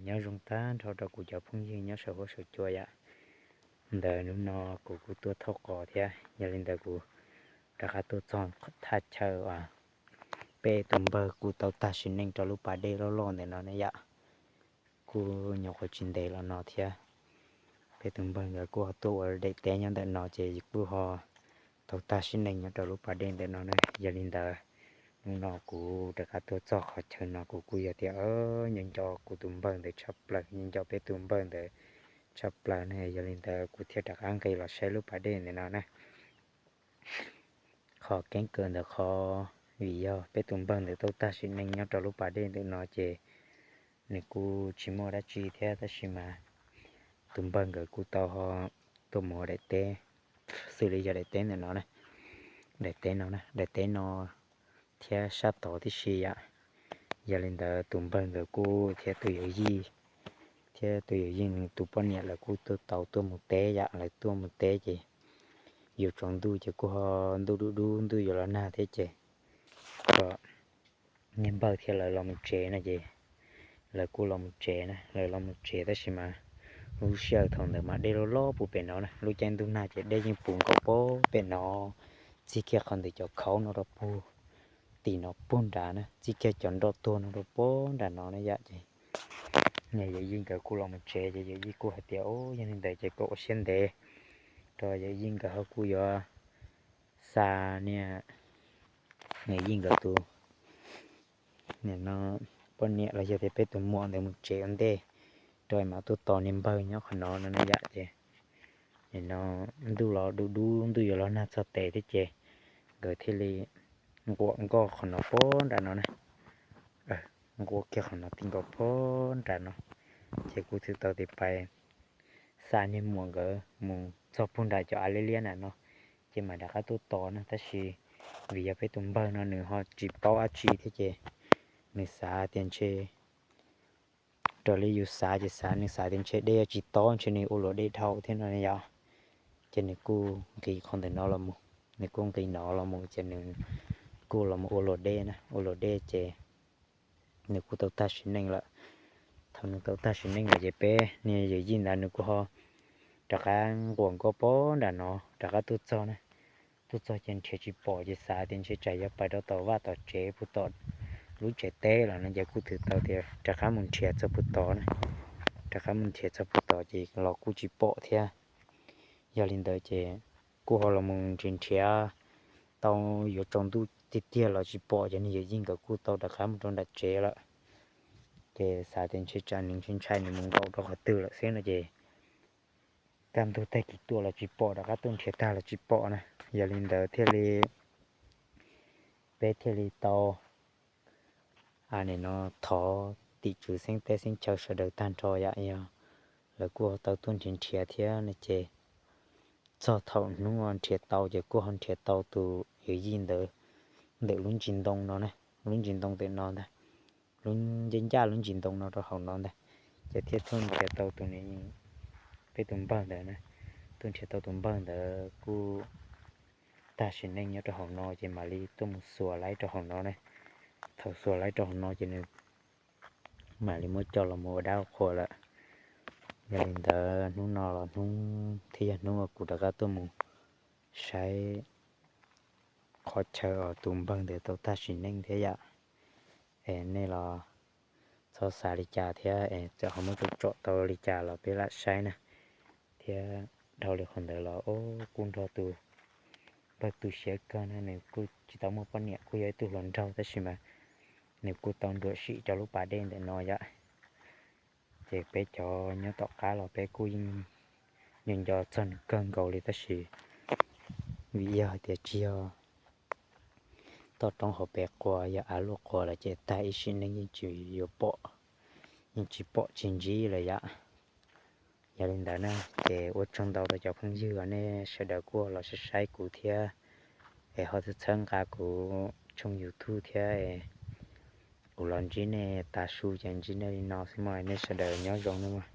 Nyob zoo tag nrho rau kuv cov phooj ywg nyob saum huab saum cua yom. Ntawm hnub no kuv kuj tuaj thauj qos thiab, yog li ntawd kuv rov qab tuaj txog thaj chaw peb tus npawg kuj tau tag sim neej rau lub pas dej loj loj ntawm no ne yom. Kuj nyuam qhuav tsis ntev los no thiab, peb tus npawg nkawd kuj ho tuaj ua daim teb nyob ntawm no ces kuj ho tau tag sim neej nyob rau lub pas dej ntawm no na. Yog li ntawd, hnub no kuv rov qab tuaj txog qhov chaw no kuv kuj yog tias nco nco kuv tus npawg ntawd tshaj plaws, nco nco peb tus npawg ntawd tshaj plaws na. Yog li ntawd kuv thiaj rov qab nqis los saib lub pas dej ntawm no na. Qhov keeb kwm ntawm qhov vim yog peb tus npawg ntawd tau tag sim neej nyob rau lub pas dej ntawm no ces nws kuj tsis muaj dab tsi thiab, tab sis mas tus npawg nkawd kuj tau ho tuaj mus ua daim teb, xws li yog daim teb ntawm no na, daim teb no na, daim teb no thiab sab tod tib si yom. Yog li ntawd tus npawg nkawd kuj thiab tus yawm yij, thiab tus yawm yij nws tus poj niam lawv kuj tuaj tau tuaj mus teb yom, lawv tuaj mus teb ces yuav tsaus ntuj ces kuj ho ntuj dub dub ntuj yuav los nag thiab ces kom niag npawg thiab lawv los mus tsev no ces lawv kuj los mus tsev na, lawv los mus tsev tab sis mas lub sij hawm thaum ntawd mas dej loj loj puag pem no na, lub caij ntuj nag ces dej yeej puv nkaus puag pem no, txij kiag qhov ntawm cov khaub no rau puag tim no puag nrad na, txij kiag cov nroj tuag no rau puag nram no na yom. Ces niag yawm yij nkawd kuj los mus tsev ces yawm yij kuj hais tias, Ub, yog li ntawd ces koj ua siab ntev, rau yawm yij nkawd ho kuj yuav xa niag yawm yij nkawd tus, nim no poj niam los yog tias peb tus muam ntawd mus tsev ua ntej, rau mam tuaj tos niag npawg nyob qhov no no na yom. Ces nim no ntuj los dub dub ntuj yuav los nag txog tes thiab ces nkawd thiaj li nquam nkoj qhov no puag nram no na, nquam kiag qhov no ti nkaus puag nram no, ces kuj txhwm tau tias pais xa niag muam nkawd mus txog puag nram cov av liab liab nram no, ces mam rov qab tuaj tos na. Tab sis vim yog peb tus npawg no nws ho tsis paub dab tsi thiab ces nws xav tias ntshe, raws li yus xav ces xav, nws xav tias ntshe dej yuav tsis tob ntshe nws ua luam dej dhau thiab no yom. Ces nws kuj nqis qhov ntawm no los mus, nws kuj nqis no los mus ces nws kuj los mus ua luam dej na, ua luam dej ces nws kuj tau tag sim neej lawm. Thaum nws tau tag sim neej lawm ces peb niag yawm yij ntawd nws kuj ho rov qab nquam nkoj puag nram no rov qab tuaj txog na. Tuaj txog ces nrhiav tsis pom ces xav tias ntshe tsam yog pais rau tom vaj tom tsev puag tom lub tsev teb los no ces kuj txhwm tau tias rov qab mus nrhiav txog puag tod na. Rov qab mus nrhiav txog puag tod ces los kuj tsis pom thiab. Yog li ntawd ces kuj ho los mus nrhiav nrhiav tau yuav tsaus ntuj tiag tiag los tsis pom ces niag yawm yij nkawd kuj tau rov qab mus rau nram tsev lawm. Ces xav tias ntshe tsam nws ntshai ntshai nws mus nkaum rau qhov twg lawm xwb no ces kaj ntug tag kis tuaj los tsis pom, rov qab tuaj nrhiav tag los tsis pom na. Yog li ntawd thiaj li, peb thiaj li tau nim no thov tim tswv xeeb teb xeeb chaw sawv daws tag nrho yom, yog lawv kuj tau tuaj nrhiav nrhiav thiab no ces txog thaum hnub nrhiav tau ces kuj ho nrhiav tau tus yawm yij ntawd ntawm lub ntsis ntoo no na, lub ntsis ntoo ntawm no ntag, lub ncaj ncaj lub ntsis ntoo no rau hauv no ntag. Ces thiaj tuaj nrhiav tau tus, peb tus npawg ntawd na, tuaj nrhiav tau tus npawg ntawd kuj tag sim neej nyob rau hauv no ces mam li tuaj mus xuas laib rau hauv no na. Thaum xuas laib rau hauv no ces nws mam li muab coj los mus ua dab ua qhua lawm. Yog li ntawd hnub no los hnub thiab yog hnub uas kuv rov qab tuaj mus saib qhov chaw uas tus npawg ntawd tau tag sim neej thiab yom. Es nej los txhob xav li cas thiab es txawm ho muab tsom tau li cas los peb lam saib na. Thiab dhau li qhov ntawd los kuj nrog tus npawg tu siab kawg na, nws kuj tsis tau muaj poj niam, kuj yog ib tug hluas nraug tab sis mas nws kuj tau nruam sim rau lub pas dej ntawm no yom. Ces peb cov nyob tom qab los peb kuj yeej nco nco txog nws kawg nkaus li tab sis vim yog hais tias tsis yog toj roob hauv pes quas, yog av luaj quas lawm ces tag ib sim neej yeej tsis yuav pom, yeej tsis pom tsis ntsib lawm yom. Yog li ntawd na, ces ua tsaug ntau rau cov phooj ywg uas nej sawv daws kuj los saib saib kuv thiab es ho txhawb nqa kuv tshooj YouTube thiab. Kuv los ntsib nej tav su ces ntsib nej li no xwb mas, nej sawv daws nyob zoo nawb mog.